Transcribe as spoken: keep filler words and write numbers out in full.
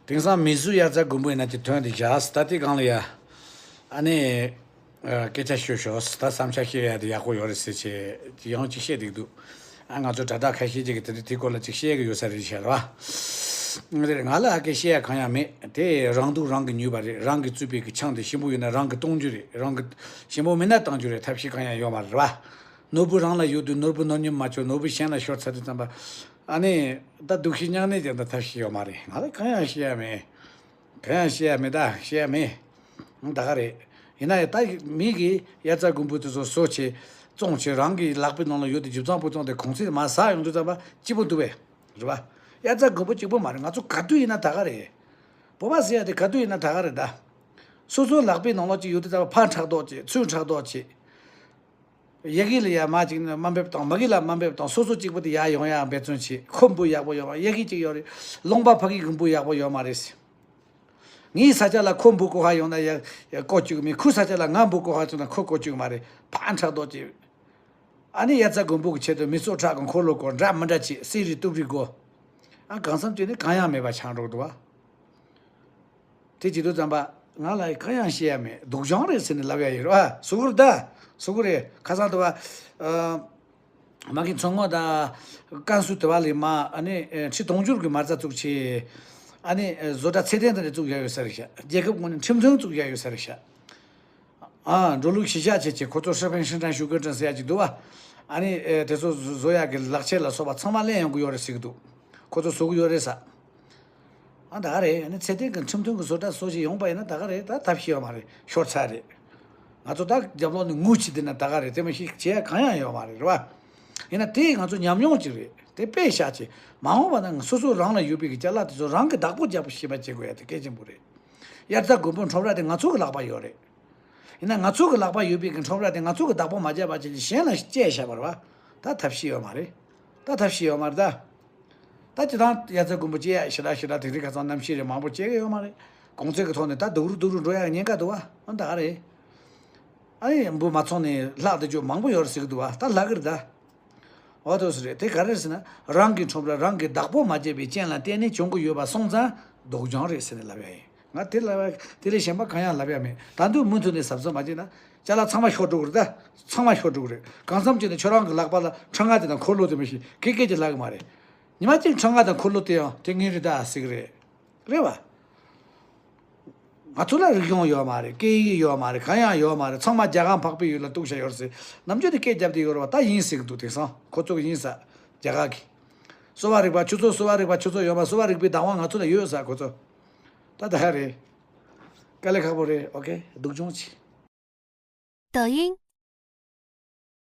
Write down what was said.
དེང་སང་མི་གཟུགས་དབྱར་རྩྭ་དགུན་འབུ་ཡིན་ན་དེ་ཐོན་དེ་བཞག་ད་དེ་གང་ལ་ཡ། ཨ་ནི། ཨ། སྐད་ཆ་ཤོད་ཤོག་ད་བསམ་འཆར་བཤད་ཡ་དེ་ཡག་པོ་ཡོད་རེད་ཟེར་ཆེ་ཡང་ཅིག་བཤད་འདུག་འདུག་ཨ། ང་ཚོ་དྲ་གྲགས་ཁ་ཤས་ཅིག་གིས་དེ་དེ་སྐོར་ལ་ཅིག་བཤད་གི་ཡོད་ས་རེད་ཤག་རེད་བ། ང་ལ་ཨ་ཀེ་བཤད་ཡ་གང་ཡང་མེད། དེ་རང་སྡུག་རང་གིས་ཉོས་པ་རེད། རང་གིས་བཙུགས་པའི་གི་ཆང་དེ་ཞིམ་པོ་ཡོད་ན་རང་གིས་གཏོང་རྒྱུ་རེད། རང་གིས་ཞིམ་པོ་མིན་ན་གཏོང་རྒྱུ་རེད། ཐབས་ཤེས་གང་ཡང་ཡོད་མ་རེད་བ། ནོར་བུ་རང་ལ་ཡོད་དུས་ནོར་བུ་ནོར་ཉམས་མ་བཅོས། ནོར་བུ་གཞན་ལ་ཤོར་ཚར་དུས་ཙམ་པ། ཨ་ནི། ད་སྡུག་ཤི་མྱང་ནས་ཀྱང་ད་ཐབས་ཤེས་ཡོད་མ་རེད། ང་ལ་གང་ཡང་བཤད་ཡ་མེད། གང་ཡང་བཤད་ཡ་མེད། ད་བཤད་ཡ་མེད། ད་ག་རེད། ཡིན་ན་ཡང་ད་མི་གིས་དབྱར་རྩྭ་དགུན་འབུ་དེ་ཚོ་བཟོ་བྱས། བཙོང་བྱས། རང་གི་ལག་པའི་ནང་ལ་ཡོད་དེ་ཇེ་བཟང་པོ་བཙོང་དེ་གོང་ཚད་མར་ཟག་ཡོང་དུས་ཙམ་པ་སྐྱིད་པོ་འདུག་པས། རེད་པ། དབྱར་རྩྭ་དགུན་འབུ་གཅིག་པོ་མ་རེད། ང་ཚོ་ག་དུས་ཡིན་ན་ད་ག་རེད། བོད་པ་ཟེར་ཡ་དེ་ག་དུས་ཡིན་ན་ད་ག་རེད་ད། སོ་སོའི་ལག་པའི་ནང་ལོགས་ཅིག་ཡོད་དུས་ཙམ་པ་ཕར་ཕྲག་དོག་བྱེད། ཚུར་ཕྲག་དོག་བྱེད། ཡ་གི་ལ་ཡ་མ་ཅིག་ནི་དམའ་འབེབས་དང་། མ་གི་ལ་དམའ་འབེབས་དང་། སོ་སོ་གཅིག་པུ་དེ་ཡར་ཡོང་ཡ་འབད་བརྩོན་བྱེད། ཁོ་འབུ་ཡག་པོ་ཡོད་མ། ཡ་གི་གཅིག་ཡོད་རེད། ལུང་པ་ཕ་གི་གི་འབུ་ཡག་པོ་ཡོད་མ་རེད། ངའི་ས་ཆ་ལ་ཁོ་འབུ་རྐོ་ཧ་ཡོང་ན་ཡ་ཡ་རྐོ་བཅུག་མེད། ཁོའི་ས་ཆ་ལ་ང་འབུ་རྐོ་ཧ་བྱུང་ན་ཁོ་རྐོ་བཅུག་མ་རེད། ཕར་ཕྲག་དོག་བྱེད། ཨ་ནི་དབྱར་རྩྭ་དགུན་འབུ་གི་ཆེད་དུ་མི་ཚོགས་ཁྲག་གི་འཁོར་ལོ་བསྐོར། འདྲ་མི་འདྲ་བྱེད། གསེར་རི་གཏུབ་རི་བསྐོར། ཨ། གང་འཚམ་བྱས་ནས་གང་ཡང་མེད་པ་ཆགས་འགྲོ་འདུག་བ། དེ་བྱེད་དུས་ཙམ་པ་ང་ལ་གང་ཡང་བཤད་ཡ་མེད། སྡུག་སྦྱོང་རེད་ཟེར་ནས་ལབ་ཡ་ཡོད་རེད་བ། སུ་གུར་ད། སུ་གུར་རེད། ཁ་སང་དུ་བ། ཨ། མ་གི་མཚོ་སྔོན་དང་ཀན་སུའུ་དེ་བ་ལི་མ། ཨ་ནི་ཁྲི་དུང་ཕྱུར་གི་མ་རྩ་བཙུགས་བྱས། ཨ་ནི་བཟོ་གྲྭ་ཚད་ལྡན་དེ་འདྲ་བཙུགས་ཡ་ཡོད་ས་རེད་ཤག་རྒྱལ་ཁབ་ངོས་ནས་ཁྲིམས་མཐུན་བཙུགས་ཡ་ཡོད་ས་རེད་ཤག་ཨ། འགྲོ་ལུགས་གཞིས་ཆགས་བྱས་བྱས་ཁོ་ཚོ་ཧྲི་ཕན་ཧྲི་ཀྲན་ཞུ་ཀེ་ཀྲན་ཟེར་ཡ་ཅིག་འདུག་བ། ཨ་ནི་ཨེ། དེ་ཚོ་བཟོ་ཡག་གི་ལག་ཁྱེར་ལ་སོགས་པ་ཚང་མ་ལེན་ཡོང་གི་ཡོད་རེད་ཟེར་གི་འདུག་ཁོ་ཚོ་བཟོ་གི་ཡོད་རེད་ས། ཨ། ད་ག་རེད། ཨ་ནི་ཚད་ལྡན་གྱི་ཁྲིམས་མཐུན་གྱི་བཟོ་གྲྭ་བཟོ་ཞིག་ཡོང་པ་ཡིན་ན་ད་ག་རེད། ད་ཐབས་ཤེས་ཡོད་མ་རེད། ཤོར་ཚར་རེད། ང་ཚོ་ད་རྒྱབ་ལོགས་ནས་ངུ་བྱེད་དེ་ན་ད་ག་རེད། དེ་མ་ཤེས་བྱེད་ཡ་གང་ཡང་ཡོད་མ་རེད། རེད་བ། ཡིན་ན་དེ་ང་ཚོ་ཉམས་མྱོང་ཅིག་རེད། དེ་དཔེ་བཞག་བྱས་མ་འོངས་པ་ན་ང་སོ་སོ་རང་ལ་ཡོད་པའི་གི་ཅ་ལག་དེ་ཚོ་རང་གི་བདག་པོ་རྒྱག་པ་ཤེས་པ་བྱེད་དགོས་ཡ་དེ་གལ་ཆེན་པོ་རེད། དབྱར་རྩྭ་དགུན་འབུ་ཁྲོམ་ར་དེ་ང་ཚོ་གི་ལག་པ་ཡོད་རེད། ཡིན་ན་ང་ཚོ་གི་ལག་པ་ཡོད་པའི་གི་ཁྲོམ་ར་དེ་ང་ཚོ་གི་བདག་པོ་མ་བརྒྱབ་པ་བྱས་ནས་གཞན་ལ་བཅད་བཞག་པ་རེད་བ། ད་ཐབས་ཤེས་ཡོད་མ་རེད། ད་ཐབས་ཤེས་ཡོད་མ་རེད་ད། ད་སྤྱིར་བཏང་དབྱར་རྩྭ་དགུན་འབུ་བཅད་ཡ་ཞེ་དྲག་ཞེ་དྲག་དེ་རིང་ཁ་སང་གནམ་གཤིས་རེད། མང་པོ་བཅད་གི་ཡོད་མ་རེད། གོང་ཚད་ཀྱི་ཐོག་ནས་ད་སྡུག་རུ་སྡུག་རུ་འགྲོ་ཡ་ཉེན་ཁ་འདུག་བ། ཨ། ད་ག་རེད། ཨ་ནི་འབུ་མ་ཚོང་ནས་ལྷག་བསྡད་རྒྱུ་མང་པོ་ཡོད་རེད་ཟེར་གི་འདུག་བ། ད་ལྷག་གི་རེད་ད། འོ་ཐོག་སུ་རེད། དེ་ག་རེ་ཟེར་ན། རང་གི་ཁྲོམ་ར་རང་གི་བདག་པོ་མ་བྱས་པའི་རྐྱེན་ལ་བརྟེན་ནས་བྱུང་གི་ཡོད་པ་སོང་ཙང་སྡུག་སྦྱོང་རེད་ཟེར་ནས་ལབ་ཡ་ཡིན། ང་དེ་ལབ་ཡ། དེ་ལས་གཞན་པ་གང་ཡང་ལབ་ཡ་མེད། ད་དུང་མུ་མཐུད་ནས་གཟབ་གཟབ་མ་བྱས་ན་ཅ་ལག་ཚང་མ་ཤོར་འགྲོ་གི་རེད་ད། ཚང་མ་ཤོར་འགྲོ་གི་རེད། གང་འཚམ་བྱས་ན་ཁྱོད་རང་གི་ལག་པ་ལ་ཁྲག་ང་དེ་དང་འཁོར་ལོ་དེ་མ་གཞི་ཁེར་ཁེར་གྱིས་ལབ་གི་མ་རེད། ཉི་མ་གཅིག་ཁྲག་ང་དང་འཁོར་ལོ་དེ་ཡང་དེ་ངའི་རེད་ད་ཟེར་གི་རེད། རེད་བ། ང་ཚོ་ལ་རིག་གཞུང་ཡོད་མ་རེད། སྐད་ཡིག་ཡོད་མ་རེད། གང་ཡང་ཡོད་མ་རེད། ཚང་མ་རྒྱ་གར་འཕགས་པའི་ཡུལ་ལ་གཏུགས་བཞག་ཡོད་རེད་ཟེར། ནམ་རྒྱུན་དུ་སྐད་རྒྱབ་བསྡད་ཡོད་རེད་བ། ད་ཡིན་ཟེར་གི་འདུག་དེང་སང་ཁོ་ཚོ་གི་ཡིན་ས། རྒྱ་གར་གི། གསོ་བ་རིག་པ་ཁྱོད་ཚོ། གསོ་བ་རིག་པ་ཁྱོད་ཚོ་ཡོད་མ། གསོ་བ་རིག་པའི་བདག་དབང་ང་ཚོ་ལ་ཡོད་ས་ཁོ་ཚོ། ད་ད་ག་རེད། དཀའ་ལས་ཁག་པོ་རེད། ཨོ་ཁེ། སྡུག་སྦྱོང་བྱེད། 抖音